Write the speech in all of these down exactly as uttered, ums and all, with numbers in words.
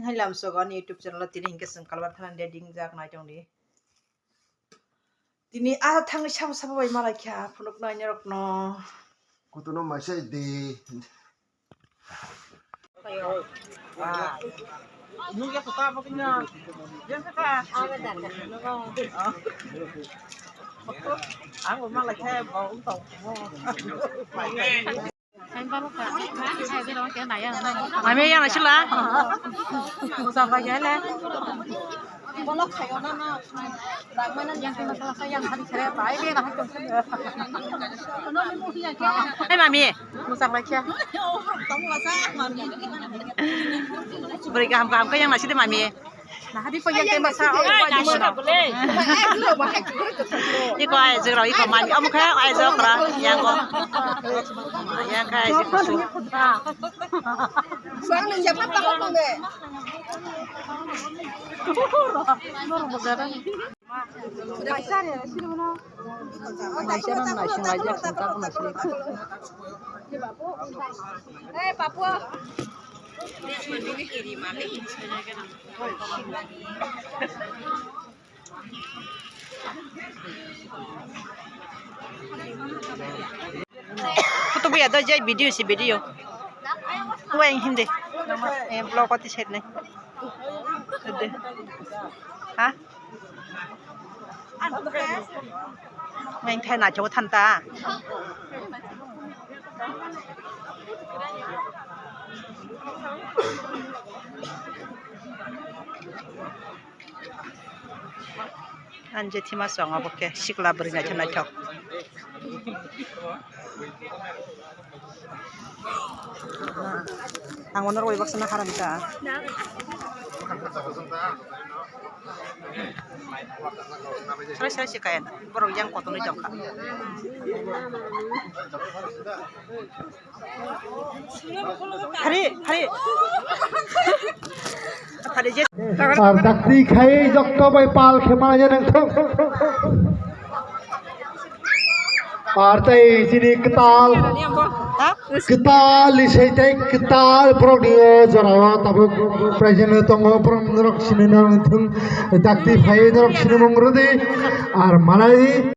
Hai lamsogo ani YouTube channel o tini hinkhe chwng kalbar thani ready wngjak nai tongdi. Tini a thangwi sabo sabo bai malai kha phunuknai norokno. Kutuno message di. Ang bo malai kha bo wng tong. Mami yang nasi lah. Musa lagi le. Yang kena salah saya yang hari saya baik dia dah. Hai mami. Musa lagi ya. Beri kaham kaham ke yang nasi deh mami. Nah, hadi pagi yang tembak sa. Iko ai jero iko mami. Omo khe ai jero kra yang ko. Yang khe ai jero. Suang nang japa takut kong deh. Eh, Papua. Kutu buya do jai video si video. Wai hindi. Eh, vlog ati set nai. Ade. Ha? Wai thai na chau than ta. Ani jethima song obo khe sikla bwrwi naithok naithok. Ang ono rwi baksa na haram ta. Srai srai se kaya na borok yang kotorni tongkha. Hari, hari. Hari je. Ar dakti khai jokto bai pal khema je nang thok. Ar tai chini ktal. Ha? Ktal isai tai ktal borok ni o jora o tabuk present tongo borok norok sini nang thung. Dakti khai norok sini mung rwdi. Ar malai.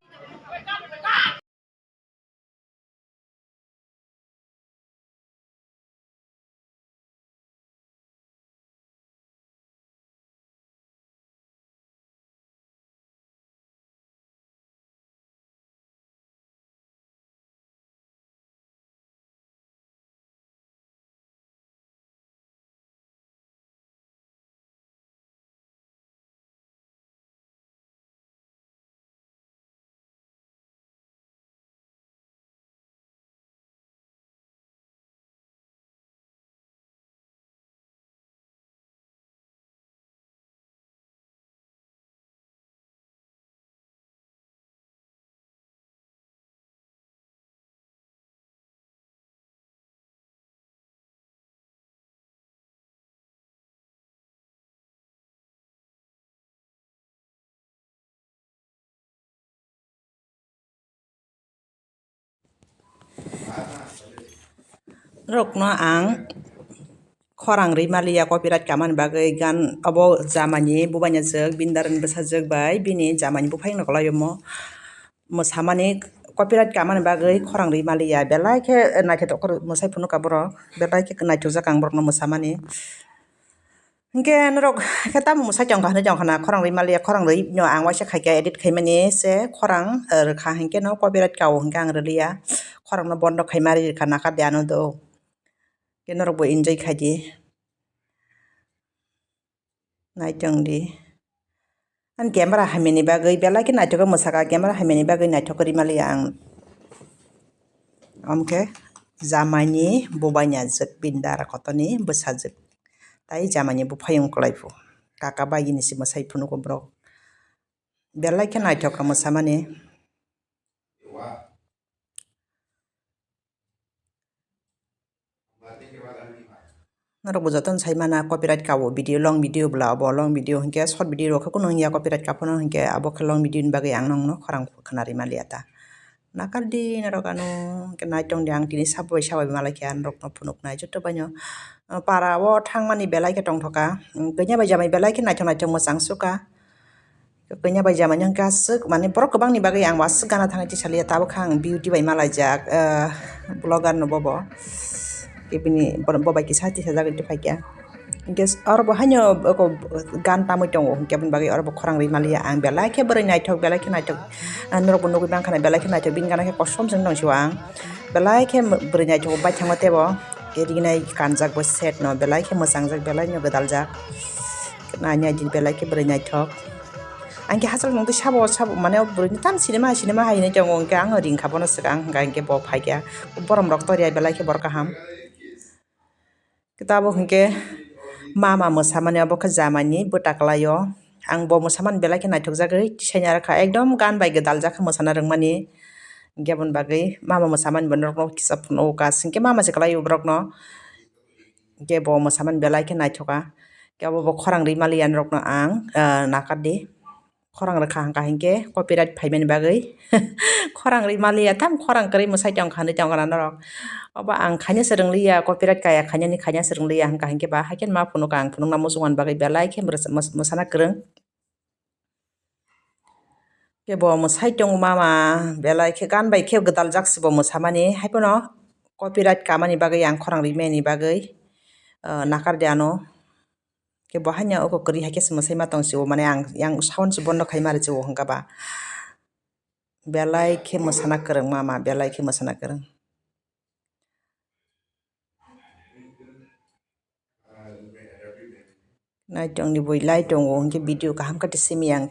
Norokno ang khorang rwi maliya copyright kamani bagwi gan obo jamani bubaini jwk bindarni bwsajwk bai bini jamani buphang no kwlai omo mwsamani copyright kamani bagwi khorang rwi maliya belai khe naithotok mwsai phunukha borok belai khe naithokjak ang borokno mwsamani. Hinkhe norok khe tamo mwsai tongkha hinwi tongkha na khorang rwi maliya khorang rwi no ang waisa khaikha edit khaimani se khorang rwkha hinkhe no copyright kao hinkhe ang rwliya khorang no bondo khaima ri rwkha nakardi ano do. Khe norokbo enjoy khaidi. Naitongdi. Ani camera hamyani bagwi belai khe naithok khe mwsakha, camera hamyani bagwi naithok khe rwmaliya ang. Omo khe jamaini bubaini ajwk bini dara kotorni bwsajwk. Tai jamaini buphayung kwlaiphuru. Kaka bagini se mwsai phunukgo borok. Belai khe naithok kha mwsamani. Norok bo jotono sai mana copyright kao video, long video bwla obo long video hinkhe short video rok khe kunu wngya copyright kaphano hinkhe abo khe long video ni bagwi ang nokno khorang khna rwmaliya ta. Nakardi norok ano hinkhe naitongdi ang tini sabo bai sabo bai malai khe ang norokno phunuknai joto baino. para o thangmani belai khe tongthoka. Kanya bai jamai belai khe naithok naithok mwchang sukha. Kanya bai jamai nang khe aswk, mane borok kwbangni bagwi ang aswk gana thangwi tisaliya, tabuk khe ang beauty bai malaijak, ah, vlogger no bobo. Ibini bo bai kisa tisajagwi tongphaikha. Hingke oro bo haino gan tamwi tongo, hingke aboni bagwi oro bo khorang ri maliya ang, belai khe bwrwi naithok, belai khe naithok. Ah, norok bo nugwi mankha na, belai khe naithok, bini gana khe kosom se nung sio ang, belai khe bwrwi naithok bai thangma tebo, khe rinai kanjak bo set no, belai khe mwchangjak, belai no gwdaljak, naina din belai khe bwrwi naithok. Ang khe hachal nung twi sabo sabo, mane o bwrwi ni tam sinima hai sinima hai hinwi tongo, hingke ang ringkha bono swkang, hingka hingke bo phaikha, borom rok toriya belai khe bor kaham. Tabuk hinkhe mama mwsamani, obo khe jamaini bwtaklaio. Ang bo mwsamani belai khe naithokjagwi tisaini arokha, ekdom gan bai gwdaljak khe mwsana rwngmani. Hinkhe aboni bagwi mama mwsamani bo norokno kisa phunukgo, kasing khe mama se kwlaio borokno. Hinkhe bo mwsamani belai khe naithokha. Hinkhe obo bo khorang ri maliya norokno ang, ah, nakardi. Khorang rwkha hwnkha hinkhe copyright phaimani bagwi. Khorang ri maliya, tam khorang kwrwi mwsai tongkha hinwi tongkha na norok. Obo ang khaina se rwngliya, copyright kaya khainani khaina se rwngliya hwnkha hinkhe ba haikhe ma phunukha ang phunukna muchungmani bagwi belai khe mwrwsa-, mws-, mwsana kwrwng. Khe bo mwsai tongo mama, belai khe gan bai khe gwdaljak se bo mwsamani, haiphano copyright kamani bagwi ang khorang rimani bagwi, ah, nakardi ano. Khe bo haino oko kwrwi hai khe se mwsai ma tong sio, mane ang yang sound se bondo khai ma rw sio hwnkha ba. Belai khe mwsana kwrwng mama, belai khe mwsana kwrwng. Naitongni bui lai tongo hwnkhe video kaham khe simi ang.